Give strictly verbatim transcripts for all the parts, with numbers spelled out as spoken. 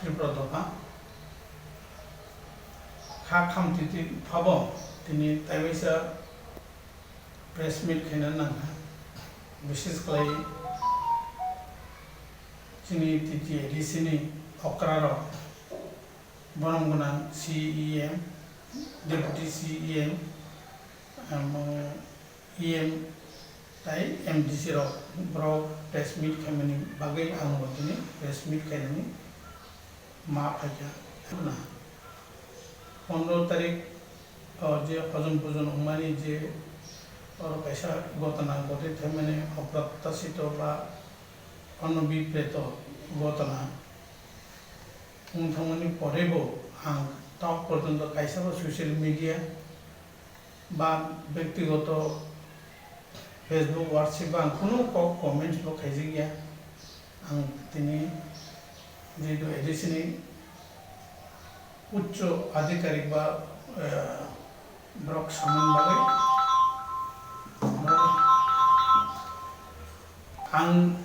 Tripura dopha kha khamtiti phabo tini taiwaisa press meet khaina nangkha, bises khlai chini T T A D C ni okra rok, borom gwnang C E M, Deputy C E M, amo E M tai M D C rok, borok press meet khaimani bagwi ang bo tini press meet khainani ma phaikha. Pondro tarik o je hojom pujon wngmani je oro kaisa gotona gotwi thaimani oprotyashito ba onobipretto gotona wng thangmani porebo ang tok porjonto kaisabo social media ba bektigoto Facebook, WhatsApp ba ang kunu kok comments bo khaijakya. Ang tini jehetu A D C ni uccho adhikarik ba, eh, borok samani bagwi ang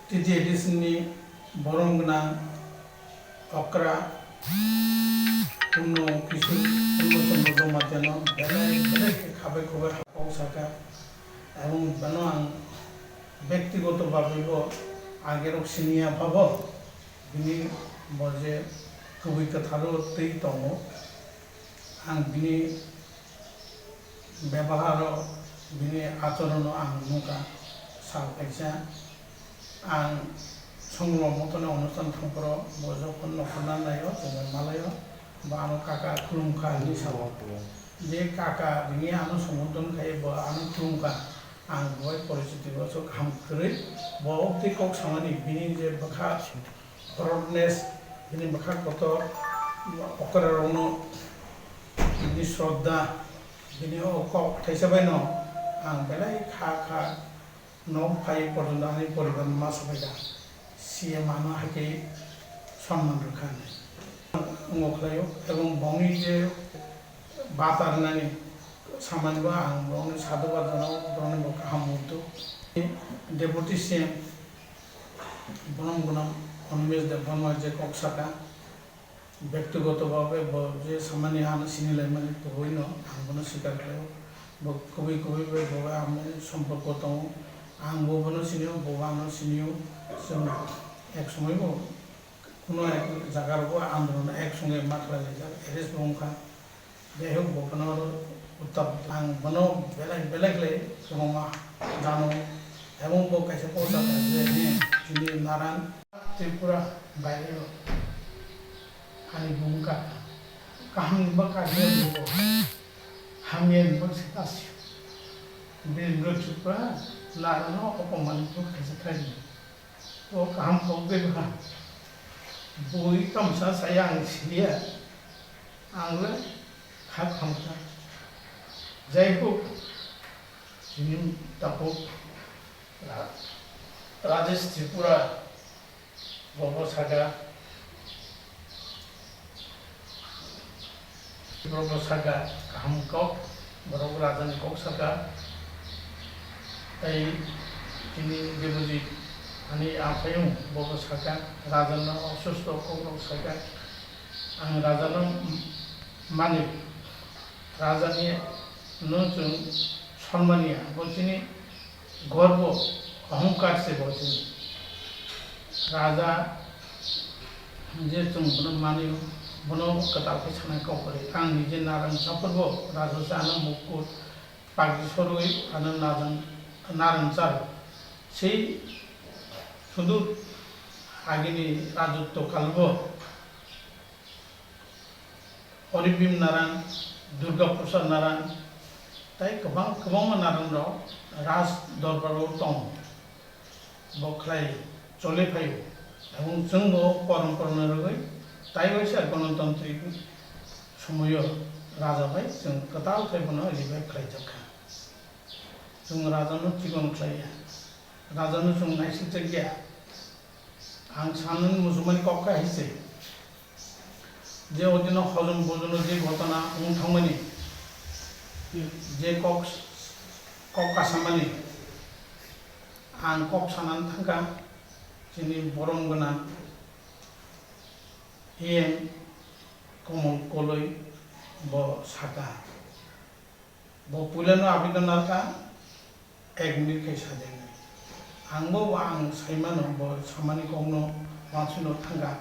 T T A D C ni borom gwnang okra Purno Kishore, Purno Chandra Jamatia no belai belai khe khabai khubai kok saka. Ebong bano ang bektigoto bhabe bo agerok siniya bhabo bini bo je kubui kwtharo twi tongo. Ang bini bebaharo, bini achorono ang nukha, sal kaisa. Ang songlo motoni onustan thangphuru bo jokhon nokhorna naio, chwngno malaio, bo ano kaka khulumkha hinwi sao. Je kaka ringwi ano sombodon khai bo ano khulumkha. Ang bo bai porichiti bo aswk kaham kwrwi. Bo tei kok samani bini je bwkha Fondness, bini bwkha kotor, okra rokno bini shraddha, bini o kok thaisa bai no ang belai kha kha nok phai porjonto ani poribar ma sabai da. C M ano hai khe sonman rwkha hinwi. Wngo khlaio, ebong bongni je bata rwnani samani bo ang borokni sadhubad jano, borokni bo kaham muitu. Deputy C M borom gwnang Animesh Debbarma je kok saka, bektigoto bhabe bo je samani ano sini laimani kubui no ang bono swikar khlaio. Bo kubui kubui bai bo bai amo somporko tongo. Ang bo bono sinio, bo bo ano sinio. Chwng ek somoi bo kuno ek jaga rogo andolon ek songe ma khlai laijak, arrest bo wngkha. Jaihok, bo phano uttap ang bono belai belai khlai kwbangma jano. Ebong bo kaisa post sakha je, he, chini naran Tripura baireo ani bumung kaka. Kaham ni bwkha je bo hamya ni bwkha se tasio. Birendra Tripura narano opoman bo kaisa khlai. O kaham kok bebakha. Bui tamsa saya ang siya. Ang le kha khamkha. Jaihok, chini tabuk Ra-, Rajesh Tripura bobo saka, Borok bo saka kaham kok, borok rajani kok saka, tei chini Debojit ani aphayung bo bo saka, rajano osusto kok rok saka, ang rajano mani, rajani no chwng sonmaniya, bo chini Gorbo, ohongkar se bo chini. Raja je chwng bono manio, bono kwtal khe sanai kok kwrwi. Ang nije narang chapurbo raja se ano mukut pagdi sorwi ano narang, narang charo. Sei sudur agini rajotto kalbo Oribim Naran, Durga Prasad Naran, tei kwbang kwbangma Naran rok Raj Dorbar o tongo. Bo khlai choli phaio. Ebong chwng bo korom korom rwgwi tei waisa Ganatantrik somoio Raja bai chwng kwtal khe bono revive khlai jak kha. Chwng Raja no chikon khlai ya. Raja no chwng naisik jak ya. Ang sanani muchungmani kok kha hai se. Je o dino hojom bojono je ghotona wng thangmani, je kok, kok kasamani, ang kok sanani thangkha, chini borom gwnang Hiyen Komol Koloi bo saka. Bo puilano abidon narwkha, ek minute khai sajagwi. Ang bo ang saimano, bo samani kokno wansukno thangkha.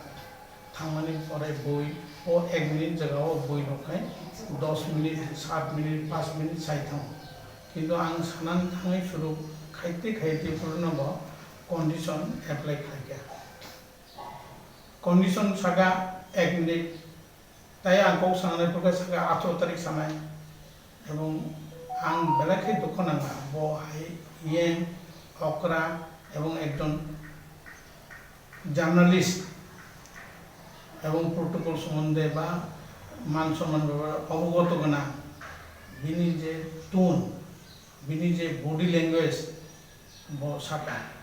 Thangmani pore bui o ek minute jagao bui rok khai dos minute, sat minute, panch minute sai thango. Kintu ang sanani thangwi suru khaite khaite puilano bo condition apply khlaikha. Condition saka ek minute, tai ang kok sanai, pore saka atharo tarik sanai, ebong ang belai khe dukho nangkha. Bo hai yen okra ebong ekjon journalist ebong protocol sombonde ba man somman bebare obogoto gwnang, bini je tone, bini je body language, bo saka,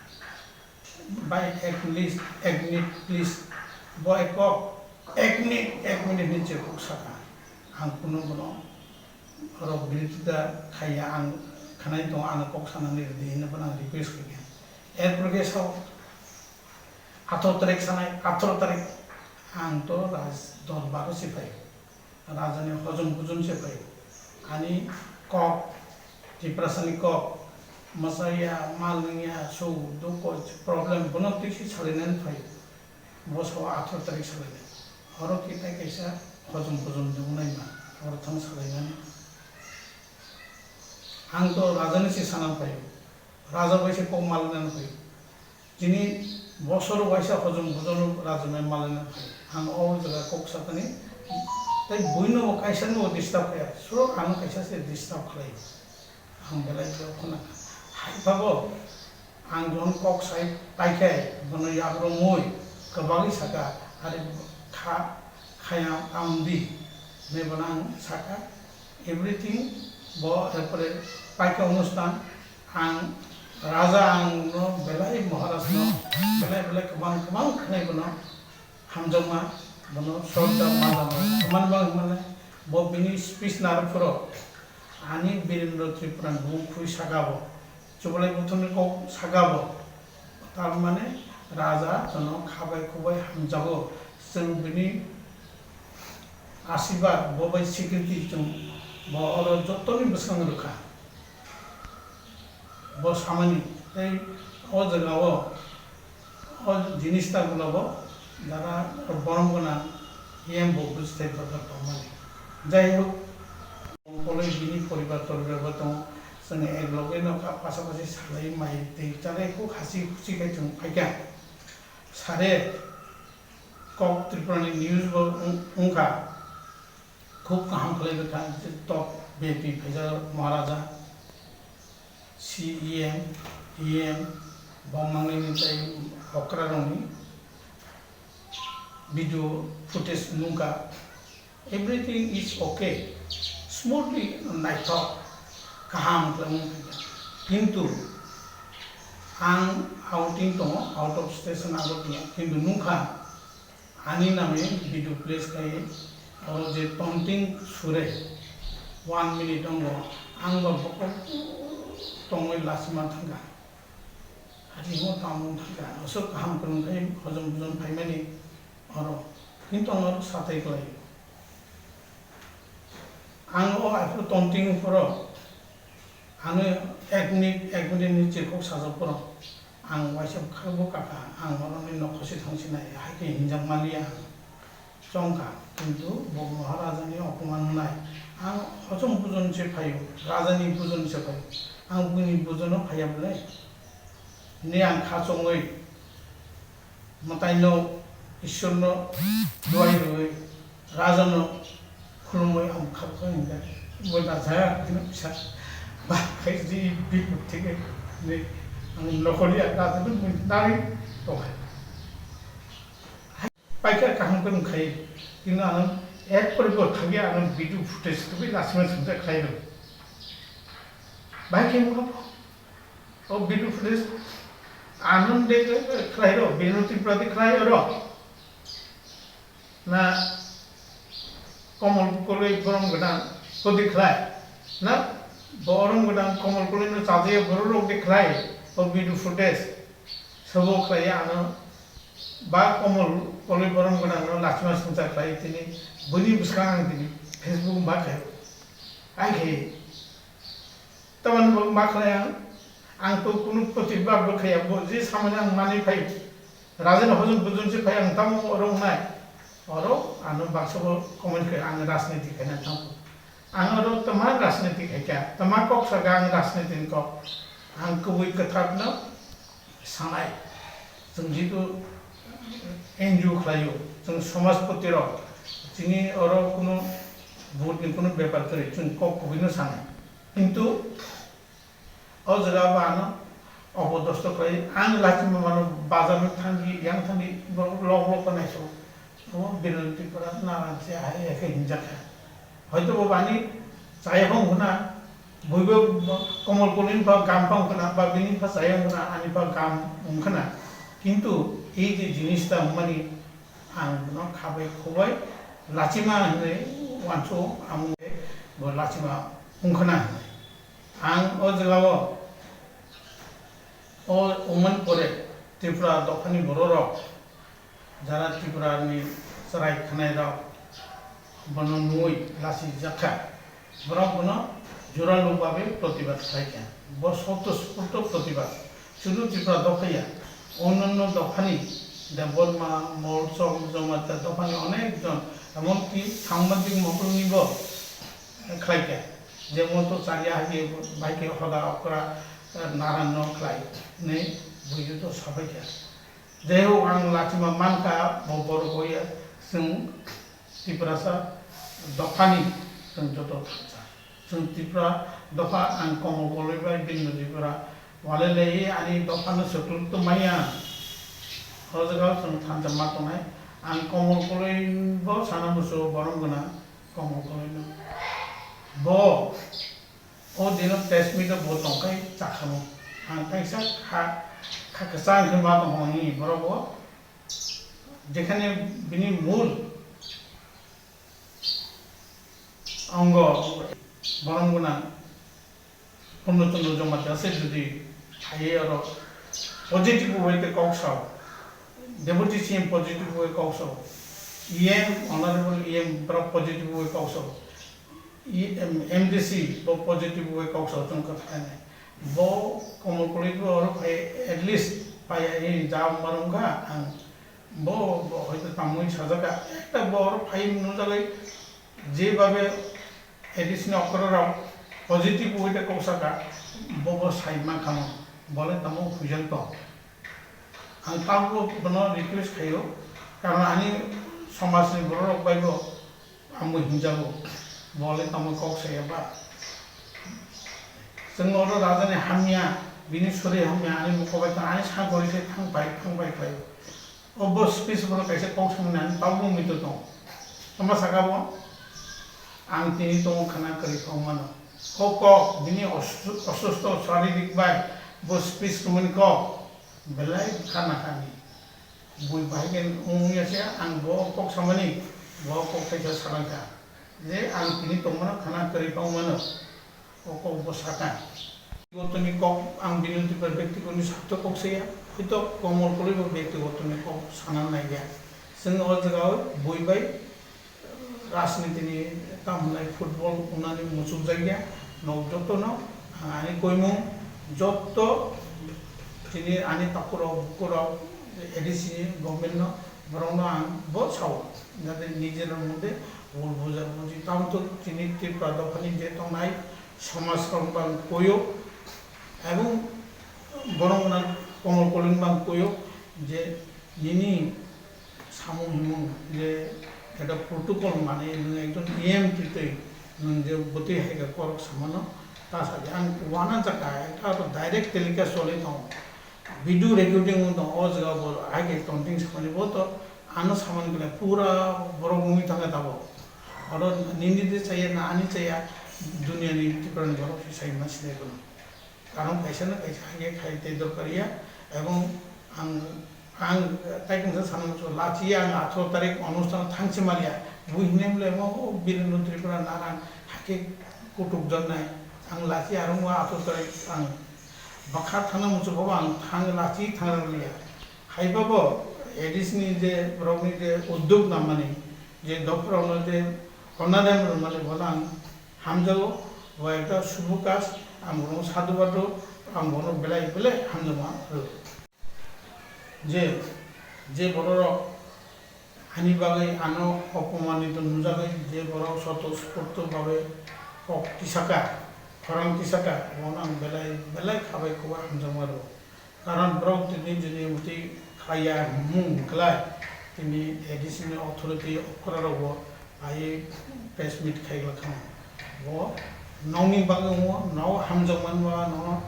"Bhai, ek minute, ek minute, please." Bo ek kok, "Ek minute, ek minute" hinwi je kok saka. Ang kunu bono oro birothita khaiya, ang khwnai tongo, ano kok sanani rwdi hinwi bono ang request khaikha. Erpore khe sao, atharo tarik sanai, atharo tarik. Ang to raj dorbar se phai. Rajani hojom bujom se phai. Ani kok, Tiprasani kok, mwsaya, mal nungya, su, dukho, problem, bono twi se salainani phai. Bo sao atharo tarik salainai. Oro khe tai kaisa hojom bujom de wngnai ma, oro thang salainani. Ang to rajani se sana phai. Raja bai se kok malainani phai. Chini bosor waisa hojom bujom rajamai malaina phai. Ang o jaga kok sakani, tei buino bo kaisa no disturb kaya. So ang kaisa se disturb khlai. Ang belai khe khona. Hai phabo ang jon kok sai paikhai, bono yagrumui kwbagwi saka, ari kha, khaya tamdi. Hinwi bono ang saka, everything bo, erpore paikha onustan, ang raja ang no belai, Maharaj no belai belai kwbang kwbang khnai bono hamjakma, bono sordar ma jama kwbang bang hinmale bo bini speech narwk phuru ani Birendra Tripura ni bumung khui saka bo, chubalai buthumni kok saka bo, tar mane raja jono khabai khubai hamjago, chwng bini asibad bo bai sikriti chwng bo oro jotoni bwskango rwkha. Bo samani tei o jagao o jinis ta gula bo jara borom gwnang E M bo bujthai dorkar tongmani. Jai hok, koloi bini poribar toribar bo tongo, chwng ek loge no kha pasapasi salai mai tei chalai kuk hasi husi khai chwng phaikha. Sare kok Tripura ni news bo wng-, wngkha. Khub kaham khlai bwkha je top V I P phaijak Maharaja, C E M, E M, bom mangnini tei okra rokni video footage nungkha. Everything is okay, smoothly naithok, kaham khlai wngkha. Kintu ang outing tongo, out of station Agartala, kintu nungkha. Ani name video place khai oro je tonting sure one minute ongo ang ba bokol tongwi lachima thangkha. Ati mo tamung thangkha. Aswk kaham kwrwng khai hojom bujom phaimani oro. Kintu ang oro satai klai. Ang o aphuru tonting phuru ano ek minute, ek minute ni chirkhok sajak phuru ang waisa bwkha bo kakha, ang oroni nokhosi thangsinai, hai khe hinjak maliya ang chongkha, kintu bo Maharaja ni opoman wngnai. Ang hojom bujon se phaio, raja ni bujon se phaio, ang buini bujono phaiya bwle? Ni ang kha chongwi mwtaino, Ishwarno duai rwwi, rajano khulumwi ang kha kha hwnwi bo nacha phino kisa ba khai di biput thike ni ang nokholi ang rajano mui nari tongkha. Paikha kaham khe wngkha, kintu ang ek pore bo thangya ang video footage tubui lachima sumjak khlai rw. Bai khe wngkha. O video footage Anand de khlai ro, Binu Tripura de khlai ro. Na Komol Koloi borom gwnang kodi khlai. Na borom gwnang Komol Koloi no chajaya borok rok de khlai. O video footage sabo khlai ano Ba Komol Koloi Borom Gwnang no lachima songcha khlai tini, buini bwskango ang tini Facebook ma khaio. Ai khe tamani bo ma khlai ang, ang to kunu protibad bo khaiya, bo je samani ang mani phai, raja ni hojom bujon se phai ang tamo oro wngnai, oro ano baksa bo comment khe ang rajniti khaina tamo. Ang oro tama rajniti khaikha, tama kok saka ang rajniti ni kok. Ang kubui kwthar no sanai. Chwng jitu N G O khlaio, chwng somajpoti rok, chini oro kuno vote ni kuno bepar kwrwi, chwng kok kubui no sanai. Kintu o jaga bo ano opodosto khlai, ang lachima mano bazar no thangwi, yang thangwi, borok lok lok khe naiso. Omo Biren Tripura narang se hai hai khe hinjak kha. Hoito bo bani chaya phang khna, buibo Komol Koloi ni pha gam phang khna, ba bini pha chaya phang khna, ani pha gam wng khna. Kintu ei je jinis ta wngmani ang bono khabai khobai lachima hinwi uansuk, amo bo lachima wng khna hinwi. Ang o jagao o wngmani pore Tripura dophani bororok jara Tripura ni chwrai khwnairok bono nugwi lachijak kha. Borok bono juralu babe protibad khlai kha. Bo swtosphurto protibad. Sudu Tripura dopha ya, onnanno dophani Debbarma, Molsom, Jamatia dophani onek jon, emonki sambadik mokolnibo khlai kha. Jemon to chariya hai khe bai khe hoda okra, eh, naran no khlai hinwi buiyo to sabai kha. Jai hok, ang lachima mankha bo borok bai ya, chwng Tiprasa dophani chwng joto thansa. Chwng Tripura dopha, ang Komol Koloi bai Binu Tripura walai lai ani dophano swklwk to manya. O jaga chwng thansa ma tongnai. Ang Komol Koloi bo sana musu borom gwnang Komol Koloi no. Bo o dino press meet o bo tongkhai chakhamo. Ang kaisa kha, kha kwchang khe ma tongkha ni borok bo. Jekhane bini mul ongo borom gwnang Purno Chandra Jamatia se jodi phaiwi oro positive way te kok sao, Deputy C M positive way kok sao, E M, Honorable E M borok positive way kok sao, E M, M D C bo positive way kok sao chwng kwthai nai. Bo Komol Koloi bo oro phai at least phai ai ja marung kha ang bo, bo hoito tamui sajak kha, ekta bo oro phai nujagwi je babe A D C ni okra rok positive way te kok saka, bo bo sai ma khamo, bole tamo huijak tong. Ang tabuk bono request khaio, karon ani somaj ni borok rok bai bo amo hinjago, bole tamo kok saya ba. Chwng oro raja ni hamya, bini sori hamya, ani mukha bai tong, ani sakori se thang pai, thang pai khlaio. O bo speech bono kaisa kok samani ani tabuk mito tong. Tamo saka bo, ang tini tongo khana kwrwi kok mano. Kok kok, bini osu-, osusto sharirik bai bo speech rwmani kok. Belai bwkha nakani. Bui bahai khe wng ya se ang bo kok samani, bo kok kaisa salangkha je ang tini tongmano khana kwrwi tongmano, o kok bo sakha. Gotoni kok ang bini twibar bektigotni sakto kok saya, hoito Komol Koloi bo bektigotoni kok sana naiya. Chwng o jaga o bui bai rajnitini tamo hwnai football wngnani muchukjakya, nok jotono ang ani koimung jotto chini ani takhurok bukurok A D C ni government no borokno ang bo sao, jate nijera moddhe bul buja buji tamo to chini Tripura dophani je tongnai somaj rok bang koyo ebong borok wngna Komol Koloi bang koyo je nini samung himung je ekta protocol mani nwng ekjon E M twi twi nwng je bwtwi hai khe korok samano ta sa di. Ang uanang jaka ekta to direct telecast choli tongo, video recording wng tongo, o jaga bo hai khe tonting samani bo to ano samani khe pura borok wngwi thangkha tabuk. Oro nini de chaya na ani chaya, duniani Tripura ni borok se sai ma sinai bono. Karon kaisa na kaisa hai khe khai tei dorkar ya, ebong ang, ang tai kungsa sana muchungo, lachi ang atharo tarik onusthan thangsi maliya, bui hinwi mole mo o Birendra Tripura narang hakhe kutuk jannai, ang lachi arung o atharo tarik ang bakha thangna muchungo bo ang thang lachi thang liya. Haiba bo A D C ni je borokni je uddog namani, je dopharokno je onadem rwmani, bono ang hamjago, bo ekta subho kaj, ang bono sadhubad rw, ang bono belai belai hamjakma rw. Je, je bororok ani bagwi ano opomanito nujagwi, je borok sotosforto babe kok tisaka, khorang tisaka, bono ang belai belai khabai khubai hamjakma rw. Karon borok tini jini muti khaiya hwnmung kwlai, tini A D C ni authority okra rogo pai press meet khai glak kha. Bo nokni bagwi wngo, nok hamjakmani bagwi nono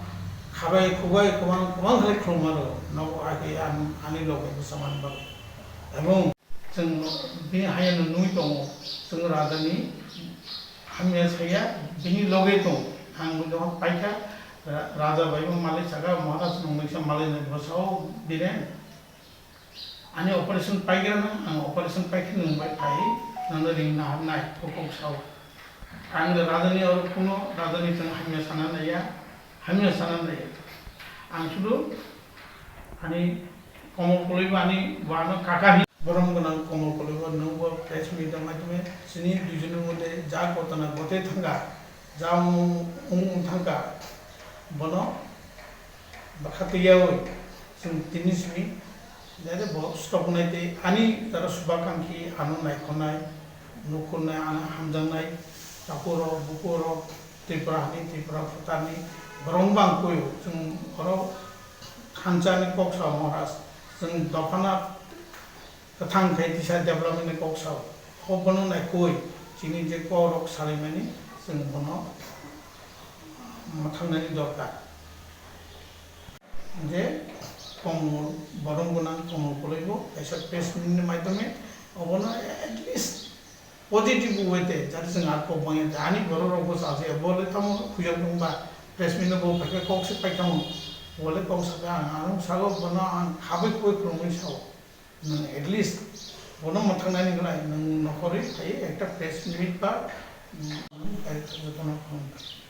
khabai khubai kwbang kwbang khlai khulumma rw, nok age ani loge bwchamani bagwi. Ebong chwng bini hayano nugwi tongo, chwng rajani hamya saya, bini loge tong. Ang bo jokon paikha, ra-, raja bai bo malai saka, Maharaj nung naisa malai nai bwsao Biren. Ani operation paigra na, ang operation paikhe nung bai phai, nangno ring naharnai, kok kok sao. Ang rajani oro kuno rajani chwng hamya sana naiya, hamya sana naiya. Ang sudu ani Komol Koloi bo ani bo ano kaka hin. Borom gwnang Komol Koloi bo nwng bo press meet rok maitome chini duijoni moddhe ja gotona gotwi thangkha, ja wng wng thangkha, bono bwkha twiyaui chwng tini simi jare bo stop nai tei ani jara subakankhi ano naikhornai, nukhornai, ano hamjaknai, takhurok, bukurok, Tripura hani, Tripura phutarni borok bang kuio. Chwng oro thansa ni kok sao Maharaj, chwng dophano kwthang khai tisa development ni kok sao. Kok bono naikhoi chini je kok rok salaimani chwng bono mwthangnani dorkar. Je Komol, borom gwnang Komol Koloi bo kaisa press meet ni maidhyome obono at least positive way te jati chwng ar kok bangya te ani borok rok bo chajaya bo le tamo khujak nung ba press meet no bo phaikhe kok se paikha mo bo le kok sakha ang ano sago bono ang khabai khubai khulumui sao nwng at least bono mwthangnani gwnai nwng nokhorwi phai ekta press meet ba, mm, jotono khulumkha.